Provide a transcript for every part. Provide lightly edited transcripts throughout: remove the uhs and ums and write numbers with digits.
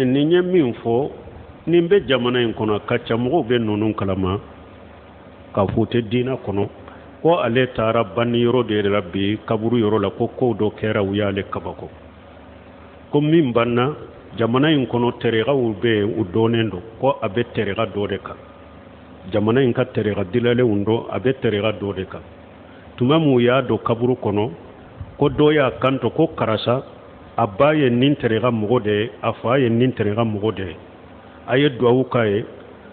Nin ye min fɔ, nin bɛ jamana in kɔnɔ, a ka ca mɔgɔw bɛ ninnu kalama k'a fɔ u tɛ diinɛ kɔnɔ, ko ale taara banni yɔrɔ de la bi, kaburu yɔrɔ la, ko kow dɔ kɛra, u y'ale kabako. Ko min banna jamana in kɔnɔ, tɛrɛkaw bɛ yen, u dɔnnen don ko a bɛ tɛrɛka dɔ de kan, jamana in ka tɛrɛka dilalenw dɔn, a bɛ tɛrɛka dɔ de kan. Tuma min u y'a don kaburu kɔnɔ, ko dɔ y'a kanto ko karisa, a ba ye nin tɛrɛka mɔgɔ de ye, a fa ye nin tɛrɛka mɔgɔ de ye, a ye duwawu k'a ye,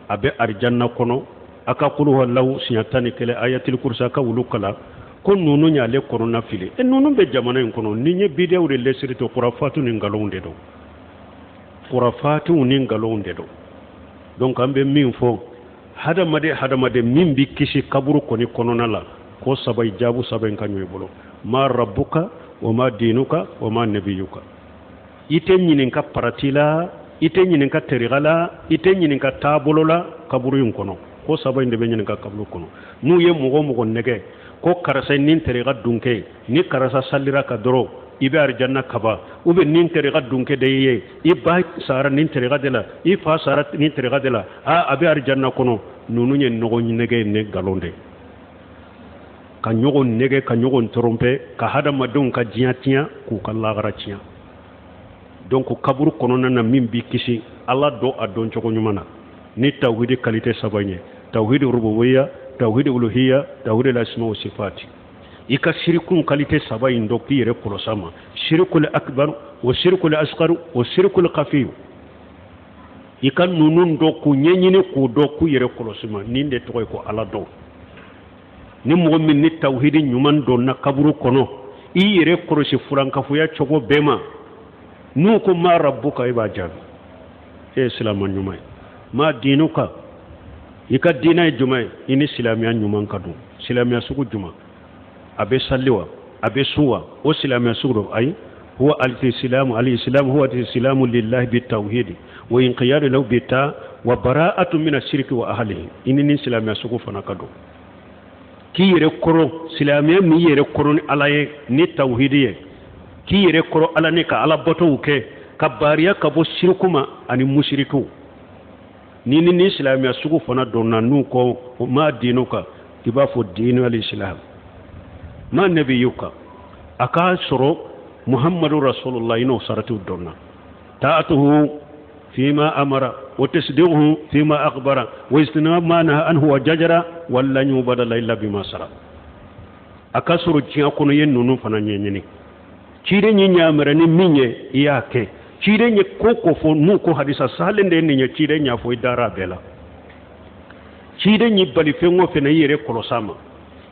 a bɛ arijanna kɔnɔ, a ka kuluhalaw siɲɛ 11, ayatil kursi, a ka wulu kalan. Ko ninnu y'ale kɔnɔna fili. E, ninnu bɛ jamana in kɔnɔ. Nin ye bidiyaw de lesiri to, kurafatu ni nkalonw de don, kurafatuw ni nkalonw de don. Donc an bɛ min fɔ hadamaden, hadamaden min bɛ kisi kaburu kɔni kɔnɔna la, ko saba in, jaabu saba in ka ɲɔ i bolo: ma rabbuka wa ma dinuka wa ma nabiyuka. I tɛ ɲininka parati la, i tɛ ɲininka tɛriga la, i tɛ ɲininka taabolo la kaburu in kɔnɔ. Ko saba in de bɛ ɲininka kaburu kɔnɔ. N'u ye mɔgɔ mɔgɔ nɛgɛ ko karisa nin tɛriga dunkɛ, ni karisa salira ka dɔrɔn i bɛ arijanna kaba, ou bien nin tɛriga dunkɛ de ye, i ba sara nin tɛriga de la, i fa sara nin tɛriga de la, aa, a bɛ arijanna kɔnɔ, ninnu ye ɲɔgɔn nɛgɛ ni nkalon de, ka ɲɔgɔn nɛgɛ, ka ɲɔgɔn tromper, ka hadamadenw ka diɲɛ tiɲɛ, k'u ka lahara tiɲɛ. Donc kaburu kɔnɔna na, min b'i kisi, Ala dɔn a dɔn cogo ɲuman na ni tawhidi qualité saba ye: tawhidi rububiya, tawhidi uluhiya, tawhidi lasma wa sifati. I ka sirikun qualité saba in dɔn, k'i yɛrɛ kɔlɔsi a ma: shirikul akbar wa shirikul asghar wa shirikul khafi. I ka ninnu dɔn, k'u ɲɛɲini, k'u dɔn, k'u yɛrɛ kɔlɔsi ma. Nin de tɔgɔ ye ko Ala dɔn. Ni mɔgɔ min ni tawhidi ɲuman dɔnna, kaburu kɔnɔ i yɛrɛ kɔlɔsi furankafoya cogo bɛɛ ma. N'u ko ma rabbuka, i b'a jaabi, e ye silama ɲuman ye. Ma dinuka, i ka diinɛ ye jumɛn ye? I ni silamɛya ɲuman ka don, silamɛya sugu jumɛn? A bɛ sali wa? A bɛ sun wa? O silamɛya sugu don? Ayi, huwa al-islamu, al-islamu huwa al-islamu lillahi bitawhid wa inqiyadu lahu bita wa bara'atu min ash-shirki wa ahlihi. I ni silamɛya sugu fana ka don, k'i yɛrɛ kɔrɔ silamɛya min yɛrɛ kɔrɔ ni Ala ye, ni tawhidi ye, k'i yɛrɛ kɔrɔ Ala ni ka Ala bɔtɔw kɛ, ka baariya ka bɔ siriku ma ani musirikiw. Ni silamɛya sugu fana dɔnna, n'u ko ma dinuka, i b'a fɔ dinu al-islam. Ma nabiyuka, a k'a sɔrɔ Muhammadu rasulullah, i n'o saratiw dɔnna: ta'atuhu fima amara wa tasdiquhu fima akhbara wa istinab ma naha anhu wa jajara wa lan yubada illa bima sara. A ka sɔrɔ diɲɛ kɔnɔ ye ninnu fana ɲɛɲini. Ciden ye ɲamɛrɛ ni min ye, i y'a kɛ. Ciden ye ko ko fɔ, n'u ko hadisa salen de ye nin ye, ciden y'a fɔ, i dara a bɛɛ la. Ciden ye bali fɛn o fɛn na, i yɛrɛ kɔlɔsi a ma.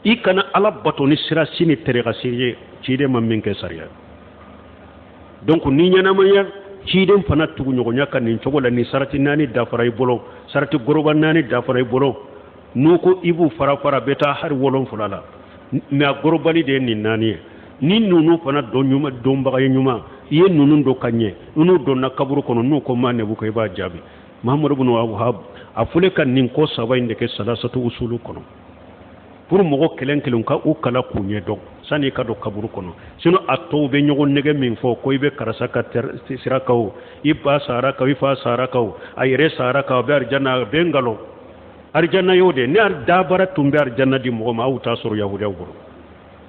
I kana Ala bato ni sira si ni tɛrɛka si ye ciden ma min kɛ sariya. Donc ni ɲɛnamaya ciden fana tuguɲɔgɔnya ka nin cogo la, ni sarati naani dafara i bolo, sarati goroba naani dafara i bolo, n'u ko i b'u fara fara, bɛ taa hali 7 la, mais a gorobali de ye nin naani ye. Ni ninnu fana dɔn ɲuman, dɔnbaga ye ɲuman, i ye ninnu dɔn ka ɲɛ, n'u donna kaburu kɔnɔ, n'u ko ma nabiyuka, i b'a jaabi Muhammadu bin Wahab. A fɔlen ka nin ko saba in de kɛ salasatu usulu kɔnɔ pour mɔgɔ kelen kelen ka u kala k'u ɲɛ dɔn sani i ka don kaburu kɔnɔ. Sinon a tɔw bɛ ɲɔgɔn nɛgɛ min fɔ ko i bɛ karisa ka sira kan o, i ba sara kan, i fa sara kan o, a yɛrɛ sara kan, a bɛ arijanna, a bɛ nkalon. Arijanna y'o de ni dabara tun bɛ arijanna di mɔgɔ ma, aw t'a sɔrɔ yahudiyaw bolo.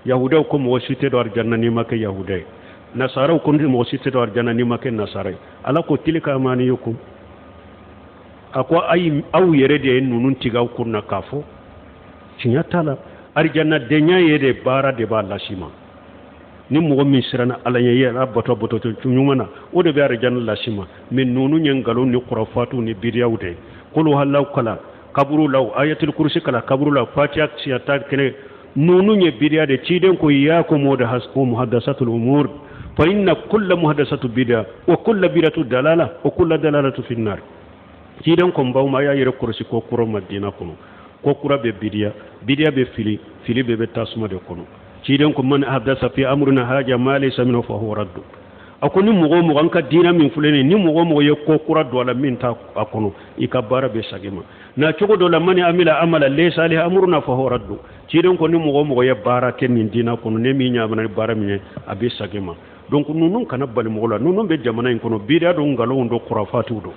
Yahudiyaw ko mɔgɔ si tɛ don arijanna n'i ma kɛ yahudiya ye. Nasaraw ko mɔgɔ si tɛ don arijanna n'i ma kɛ nasara ye. Ala ko tilka amaniyukum. A ko ayi, aw yɛrɛ de ye ninnu tigɛ aw kun na k'a fɔ tiɲɛ t'a la. Arijanna denya ye de, baara de b'a lasi ma. Ni mɔgɔ min siranna Ala ɲɛ, i yɛrɛ bato bato ɲuman na, o de bɛ arijanna lasi ma. Mais ninnu ye nkalon ni kurafatuw ni bidiyaw de ye. Kulu halaw kala kaburu la, ayatul kursi kala kaburu la, fatiha siya ta kɛnɛ, ninnu ye bidiya de. Ciden ko iyyakum wa muhaddasatul umur, fa inna kulla muhaddasatu bid'a wa kulla bid'atu dalala wa kulla dalalatu fi nar. Ciden ko n baw ma, a y'a yɛrɛ kɔlɔsi ko kura ma diinɛ kɔnɔ. Ko kura bɛ bidiya, bidiya bɛ fili, fili bɛɛ bɛ tasuma de kɔnɔ. Ciden ko man ahdasa fi amrina haja ma laysa minhu fa huwa raddu. A ko ni mɔgɔ o mɔgɔ, an ka diinɛ min filɛ nin, ni mɔgɔ o mɔgɔ ye ko kura don a la min t'a a kɔnɔ, i ka baara bɛ segin ma. Na cogo dɔ la, man amila amala laysa alayhi amruna fa huwa raddu. Ciden ko ni mɔgɔ o mɔgɔ ye baara kɛ nin diinɛ kɔnɔ, ne min ɲamana ni baara min ye, a bɛ segin ma. Donc ninnu kana bali mɔgɔ la, ninnu bɛ jamana in kɔnɔ, bidaa don, nkalonw don, kurafatiw don.